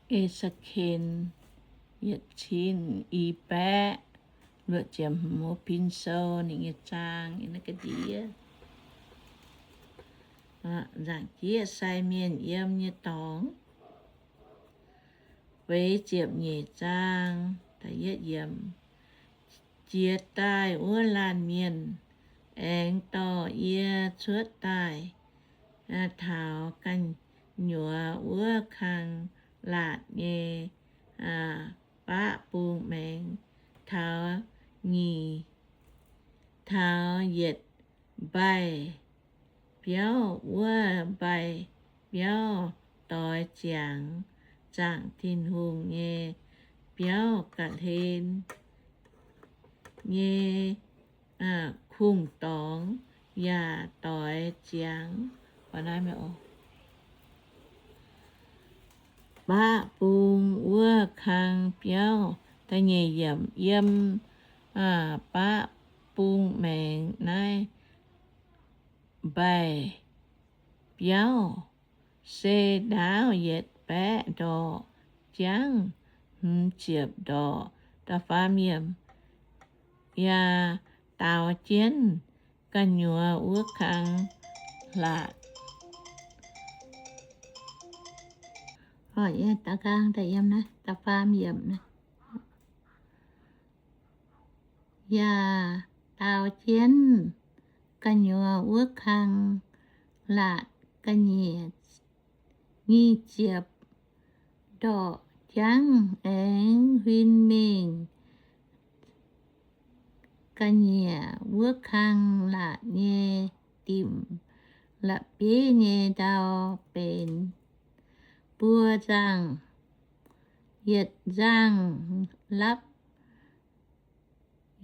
E^se^ken yietc cin i baeqv luoqc ziepc hmz pin sou ninh nyei zaang, naaiv ga'ndiev. Nzaangc jieqv sai mienh yiem nyei dorngx. Feix ziepc nyeic zaang. Jiex daaih wuov laanh mienh aengx dorh yie cuotv daaih taux gu'nyuoz wuov kang-laatc nyei baqv bung maengx, taux nyic, taux yietc mbaih biauv. Wuov mbaih biauv doix ziangx zaangc Tin-Hungh nyei biauv ga'hlen nyei kungx-dorngx yaac doix ziangx baqv bung wuov kang biauv. Yiem baqv bung maengx naaiv mbaih biauv se ndaauv yietc baeqv ndorqc, jangv hmz ziepc ndorqc. Da'faam yiemc, yaac daaux jienv gu'nyuoz wuov kang-laatc. Da'faam yiemc, yaac daaux jienv gu'nyuoz wuov kang-laatc ga'nyiec, nyic ziepc ndorqc, jangv aengx huin mingh ga'nyiec wuov kang-laatc nyei dimc la'bieiv nyei ndau benx buo nzangh, yietc nzangh lapv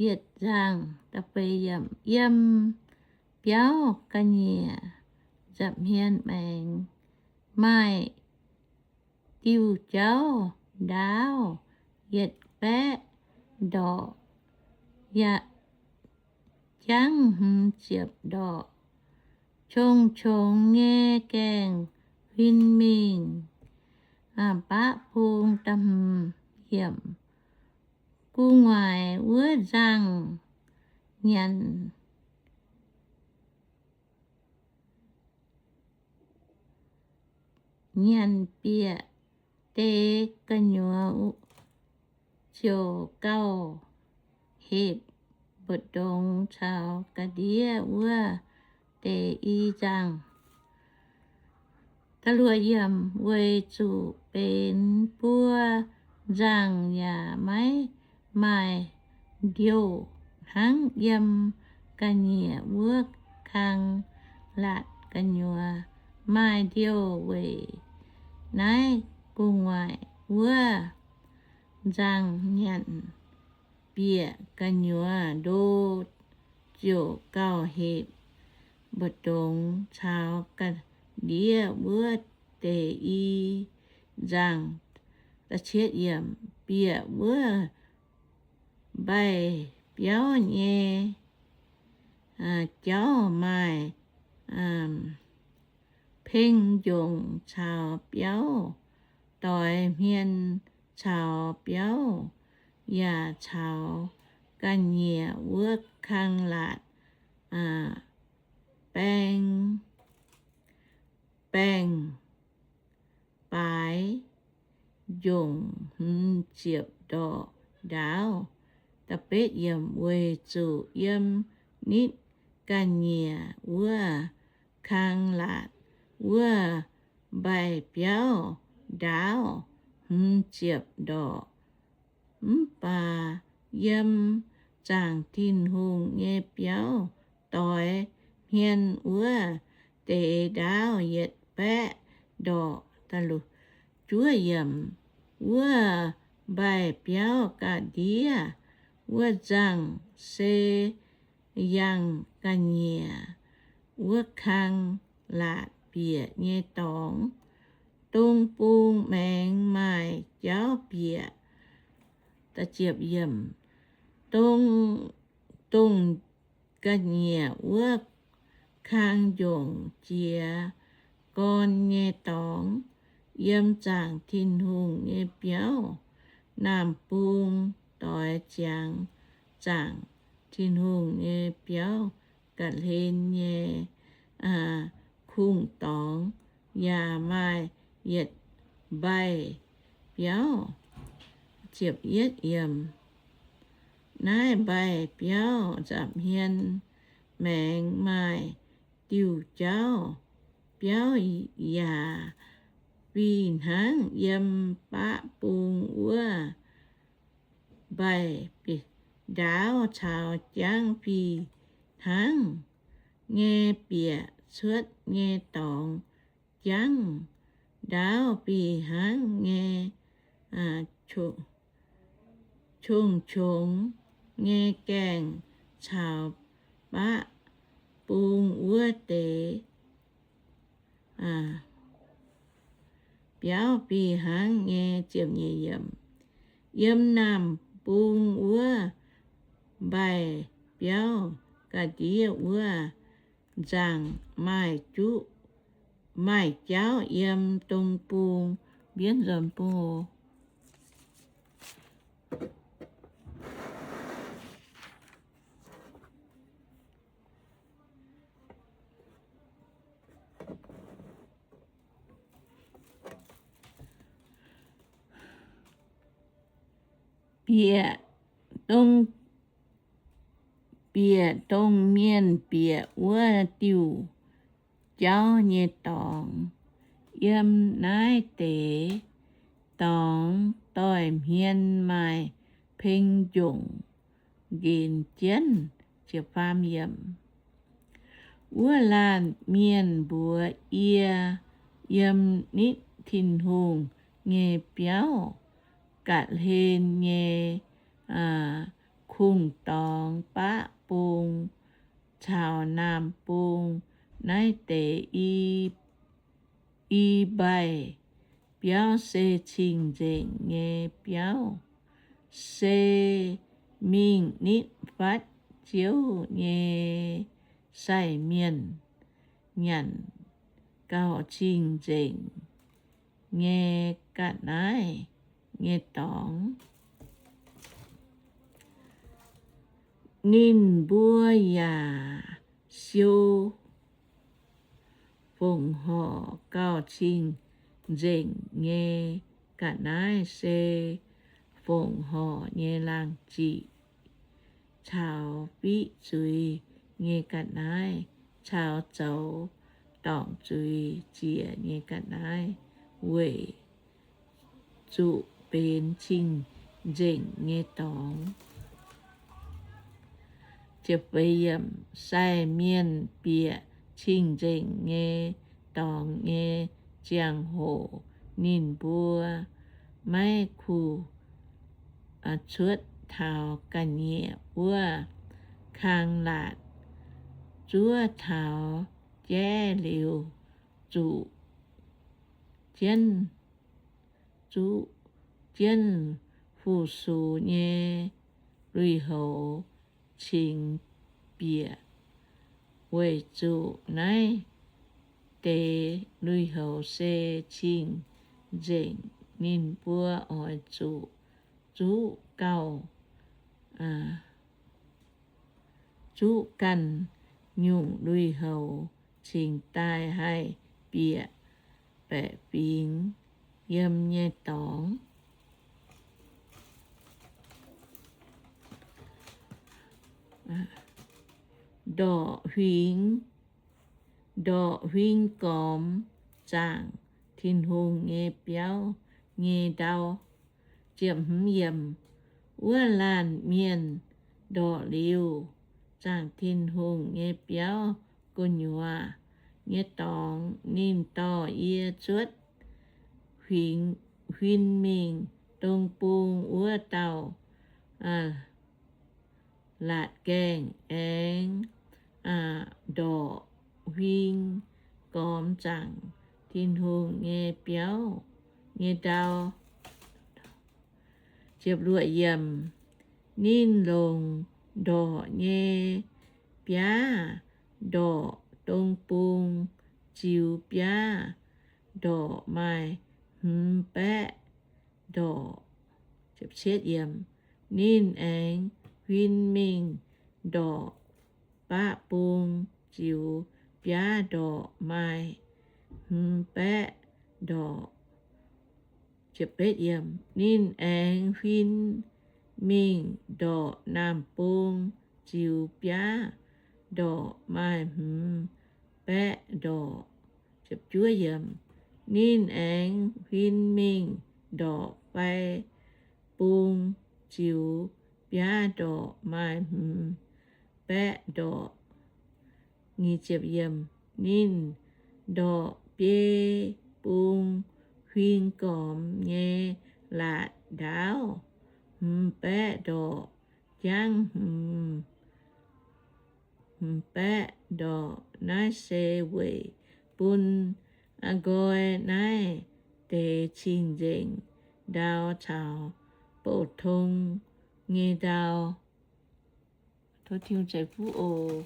yietc nzangh. Yiem biauv ga'nyiec nza'hmien maengx maaih diuh jauv ndaauv yietc baeqv ndorqc, yaac jangv hmz ziepc ndorqc, qongx-qongx nyei gaengh huin mingh baqv bung. Da'hmz yiemc, gu'nguaaic wuov nzangh nyanc nyanc bieqc deix gu'nyuoz ziouc gauh hepc mbu'ndongx caux ga'ndiev wuov deix i nzangh. Weic zuqc benx buo nzangh yaac maiv maaih ndiouh hnangv yiem ga'nyiec wuov kang-laatc gu'nyuoz maaih ndiouh. Weic naaiv gu'nguaaic wuov nzangh nyanc bieqc gu'nyuoz ndo ziouc gauh hepc mbu'ndongx caux ga'ndiev wuov deix i nzangh. Bieqc wuov mbaih biauv nyei jauv maaih peng njongc caux biauv, doix hmien caux biauv, yaac caux ga'nyiec wuov kang-laatc baeng, baengc baaix njongc hmz ziepc ndorqc ndaauv. Weic zuqc yiem nitv ga'nyiec wuov kang-laatc wuov mbaih biauv ndaauv hmz ziepc ndorqc. Mv baac yiem zaangc Tin-Hungh nyei biauv doix hmien wuov deix ndaauv yietc baeqv ndorqc. Wuov mbaih biauv ga'ndiev wuov nzangh se yangh ga'nyiec wuov kang-laatc bieqc nyei dorngx. Dong bung maengx maaih jauv bieqc. Dongh, dongh ga'nyiec wuov kang njongc jiez gorn nyei dorngx, yiem zaangc Tin-Hungh nyei biauv, naamh bung doix ziangx zaangc Tin-Hungh nyei biauv, ga'hlen nyei kungx-dorngx, yaac maaih yietc mbaih biauv. Naaiv mbaih biauv nza'hmien maengx maaih diuh jauv. Biauv yaac fih hnangv yiem baqv bung wuov mbaih ndaauv caux jangv fih hnangv nyei bieqc cuotv nyei dorngx, jangv ndaauv fih hnangv nyei qongx-qongx nyei gaengh caux baqv bung wuov deix biauv fih hnangv nyei. Yiem naamh bung wuov mbaih biauv ga'ndiev wuov nzangc maaih juqv, maaih jauv yiem dong bung, mbienv nzuonx bung. Bieqc dongh, bieqc dongh mienh bieqc wuov diuh jauv nyei dorngx. Yiem naaiv deix dorngx doix-hmien maaih peng njongc nqenx jienv. Wuov laanh mienh mbuox yie, yiem nitv Tin-Hungh nyei biauv ga'hlen nyei kungx-dorngx baqv bung caux naamh bung, naaiv deix i mbaih biauv se cing-nzengc nyei biauv, se mingh nitv fatv Ziouv nyei sai mienh nyanc gauh cing-nzengc nyei ga'naaiv nyei dorngx. Ninh mbuo yaac siou fongc horc gauh cing-nzengc nyei ga'naaiv se fongc horc nyei laangh ziqc, caux fiqv zuiz nyei ga'naaiv, caux zoux dorngc zuiz ziec nyei ga'naaiv, weic zuqc benx cing-nzengc nyei dorngx. Sai mienh bieqc cing-nzengc nyei dorngx nyei ziangh hoc, ninh mbuo maiv kuh cuotv taux ga'nyiec wuov kang laatc, zuov taux jaiv liuz, zuqc jienv, zuqc jienv fu-sux nyei lui-houx cingx bieqc, weic zuqc naaiv deix lui-houx se cing-nzengc. Ninh mbuo oix zuqc zuqc gauh, zuqc ganh nyungc lui-houx cingx daaih haih bieqc baeqc fingx yiem nyei dorngx. Ndorqc huingx, ndorqc huingx gormx zaangc Tin-Hungh nyei biauv nyei ndau. Wuov laanh mienh ndorqc liuz zaangc Tin-Hungh nyei biauv gu'nyuoz nyei dorngx, ninh dorh yie cuotv huin mingh dong bung wuov dauh laatc gaengh aengx ndorqc huing gormx zaangc Tin-Hungh nyei biauv nyei ndau. Ninh longc ndorqc nyei biaav ndorqc dong bung, ziux biaav ndorqc maaih hmz baeqv ndorqc. Ninh aengx huin mingh ndorqc baqv bung ziux biaav ndorqc maaih hmz baeqv ndorqc. Ninh aengx huin mingh ndorqc naamh bung ziux biaav ndorqc maaih hmz baeqv ndorqc. Ninh aengx huin mingh ndorqc fai bung ziux biaav ndorqc maaih hmz baeqv ndorqc. Ninh ndorqc biei bung huin gormx nyei laatc ndaauv hmz baeqv ndorqc, jangv hmz baeqv ndorqc. Naaiv se weic bun nqoi naaiv deix cing-nzengc ndau caux bouc tong nyei ndau. Tov Tin-Hungh ceix fuqv oc.